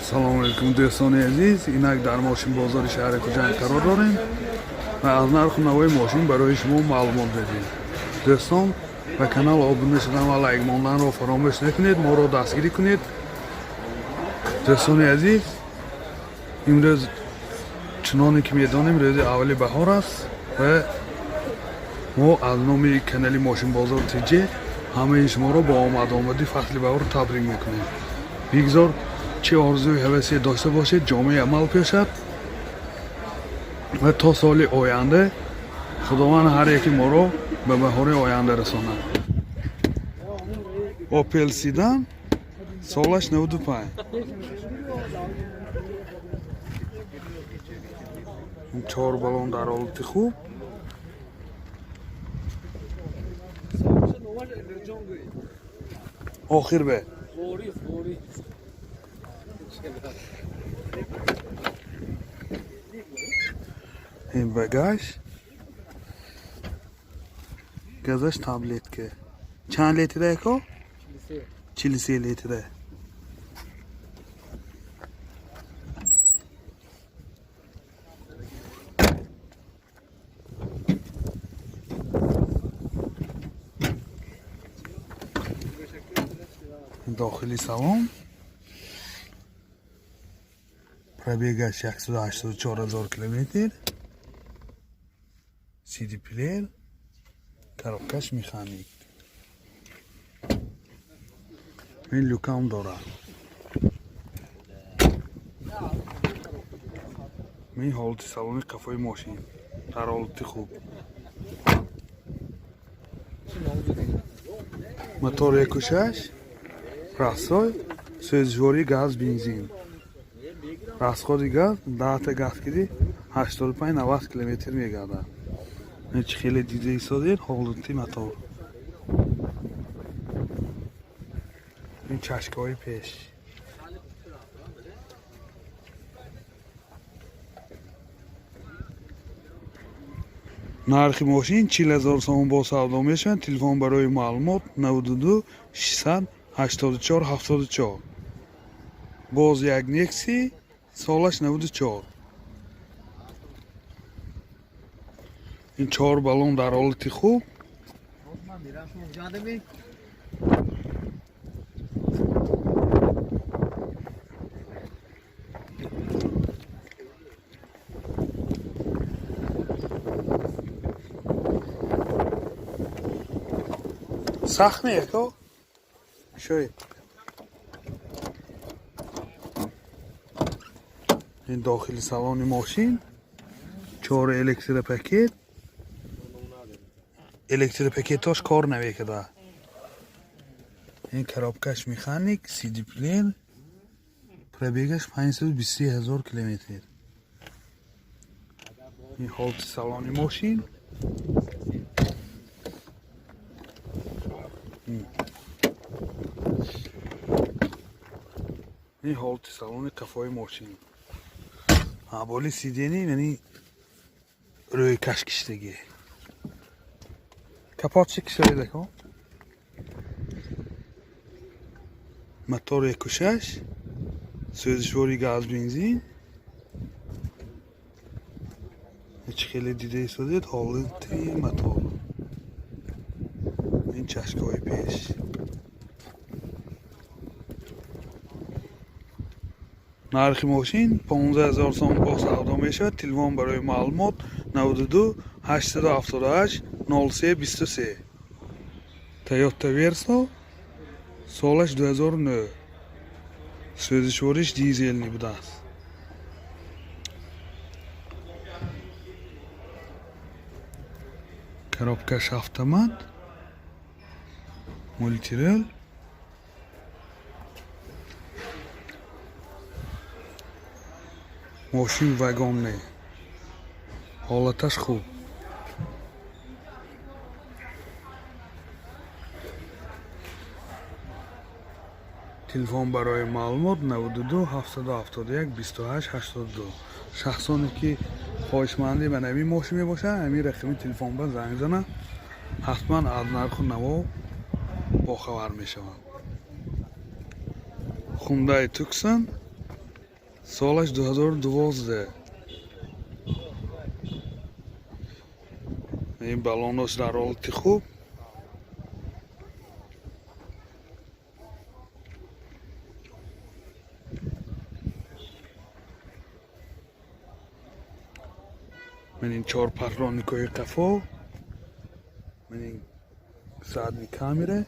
Салому алейкум, дӯстони азиз. Инак дар мошинбозори шаҳри Хуҷанд қарор дорем ва аз нарху навои мошин барои шумо маълумот медиҳем. Дӯстон, ба канал обуна шудан ва лайк монданро фаромӯш накунед, моро дастгирӣ кунед. Дӯстони азиз, имрӯз, чуноне ки медонем, рӯзи аввали баҳор аст ва мо аз номи канали Мошинбозор ТЖ ҳамаи шуморо бо омадомади фасли баҳор табрик мекунем. Бигзор чӣ орзуи ҳавасе дошта бошед, ҷомаи амал пӯшад ва то соли оянда Худованд ҳар яки моро ба баҳори оянда расонад. Опел седан, солаш 95, чор балон дар ҳолати хуб. Охир бе Ғориф, Ғориф. Ин багаж, газаш таблетка. Чанд литра, яко? 43 литра. Дохили салон. Пробегаш 184 ҳазор километр. CD плеер, коробкаш механик. Ин люкам дорад. Ин ҳолати салони қафои мошин дар ҳолати хуб. Мотор 1.6, рассой, сӯзишвории газ бензин. Расходи газ даҳта газ киди 85-90 километр мегардад. Чи хеле дида истодед, ҳолати мотор. Ин чашкаҳои пеш. Нархи мошин 40 000 сомон, бо савдо мешавад. Телефон барои маълумот 92 684 74. Боз як Некси, солаш 94. Ин чор балон дар ҳолати хуб. Ман мерам, шумо ҷадами. Сахт не, яко? Шоед. Ин дохили салони мошин, чор электропакет, электропакетош кор намекарда. Ин коробкаш механик, CD плеер, пробегаш 523 ҳазор километр. Ин ҳолати салони мошин. Ин ҳолати салони қафои мошин. Боли сиденье, яъни рӯйкаш киштагӣ. Капотши кишоед, ако. Мотор 1.6, сӯзишвори газ бензин. Чӣ хеле дида истодед, ҳолати мотор. Ин чашкаҳои пеш. Нархи мошин 15 ҳазор сом, бо савдо мешавад. Телефон барои маълумот 92 878 03 23. Toyota Verso, солаш 2009. Сӯзишвориш дизельный будааст. Коробкаш автомат, мультируль. Мошин вагонный. Ҳолаташ хуб. Телефон барои маълумот 92 771 28 82. Шахсоне ки хоҳишманди ба ҳамин мошин мебошанд, ҳамин рақами телефон ба занг зананд, ҳатман аз нарху наво бохабар мешаванд. Hyundai Tucson, солаш 2012. Ин баллонош дар ҳолати хуб. Ман ин чор патроникҳои қафо, ман ин задний камера.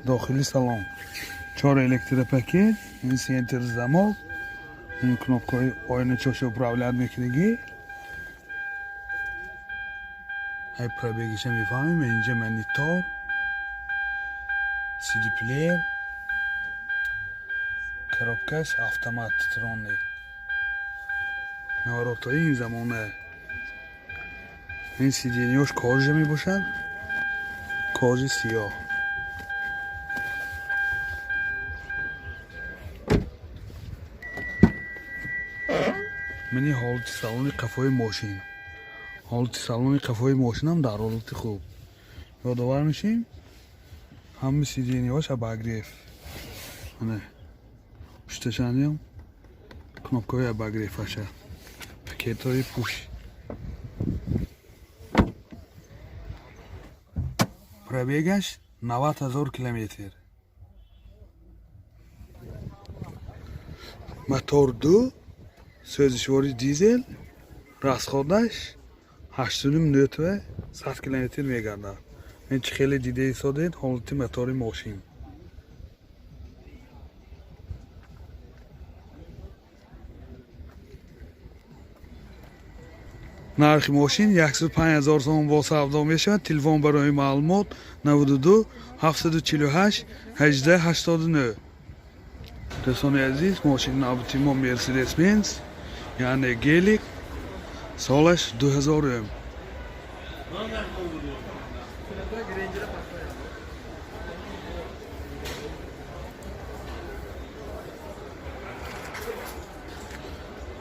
Дохили салон чор электропакет, ин центр замок, ин кнопкаҳои оиначаша управлять мекунагӣ. Ҳай пробегиша мефаҳмем. Инҷа монитор, CD плеер, коробкаш автомат титронный. Наворотҳои ин замона. Ин сиденьяш кожа мебошад, кожи сиёҳ. Мани ҳолати салони қафои мошин. Ҳолати салони қафои мошинам дар ҳолати хуб. Ёдовар мешем, ҳама сиденьяш обогрев. Мана пушташаниам кнопкаҳои обогреваша, пакетҳои пӯш. Пробегаш 90 000 километр. Мотор ду, сӯзишвори дизел, расходаш 8,5 литр 100 километр мегардад. Ин чӣ хеле дида истодед ҳолати мотори мошин. Нархи мошин 105 000 сомон бо савдо мешавад. Телефон барои маълумот 92 748 18 89. Дӯстони азиз, мошини навбати мо Mercedes Benz, яъне Гелик, солаш 2000.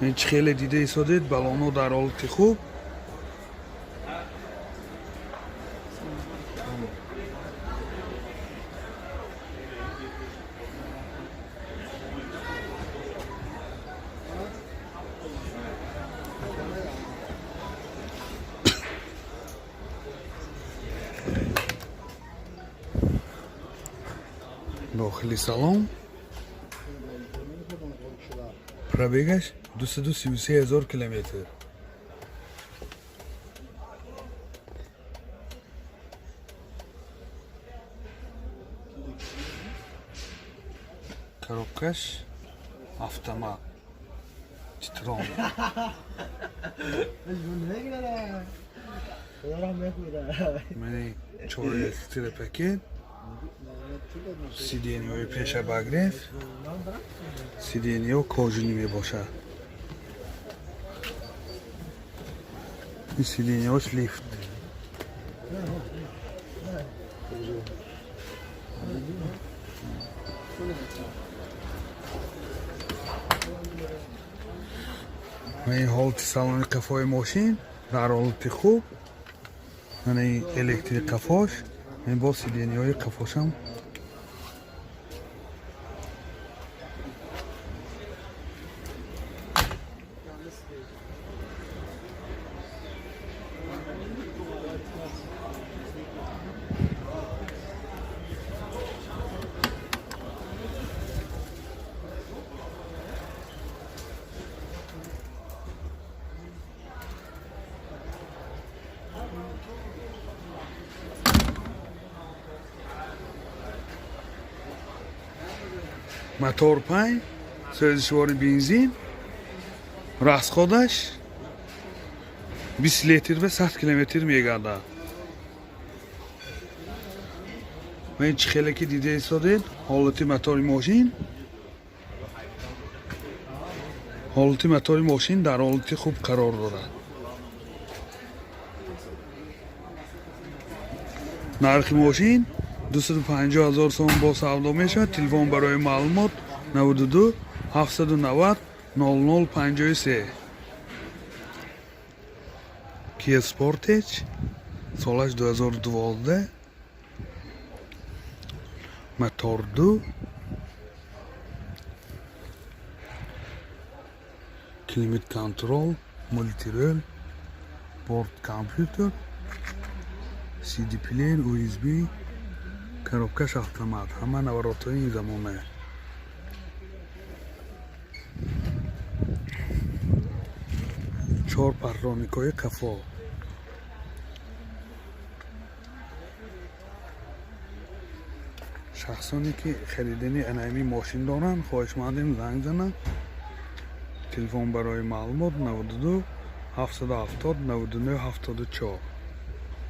Ин чӣ хеле дида истодед, баллонҳо дар ҳолати хуб. Дохили салон пробегаш 233 000 километр. Коробкаш автомат титрон. Мани чор электропакет, сиденьяҳои пеш обогрев, сиденьяҳо кожаный мебошад. Ин сиденьяҳош лифт. Ва ин ҳолати салони қафои мошин дар ҳолати хуб. Мана ин электрик қафош, ин боз сиденьяҳои қафошам. Мотор панҷ, сӯзишвори бензин, расходаш 20 литр ба 100 километр мегардад. Ва ин чӣ хеле ки дида истодед ҳолати мотори мошин. Ҳолати мотори мошин дар ҳолати хуб қарор дорад. Нархи мошин 250 000 сомон бо савдо мешавад. Телефон барои маълумот 92 790 00 53. Kia Sportage, солаш 2012. Мотор 2, климат контроль, мультируль, борт компьютер, CD плеер, USB, коробкаш автомат, ҳама наворотҳои ин замона. Чор парроникҳои қафо. Шахсоне ки харидани анами мошин доранд, хоҳишмандем занг зананд. Телефон барои маълумот: 92 770 99 74.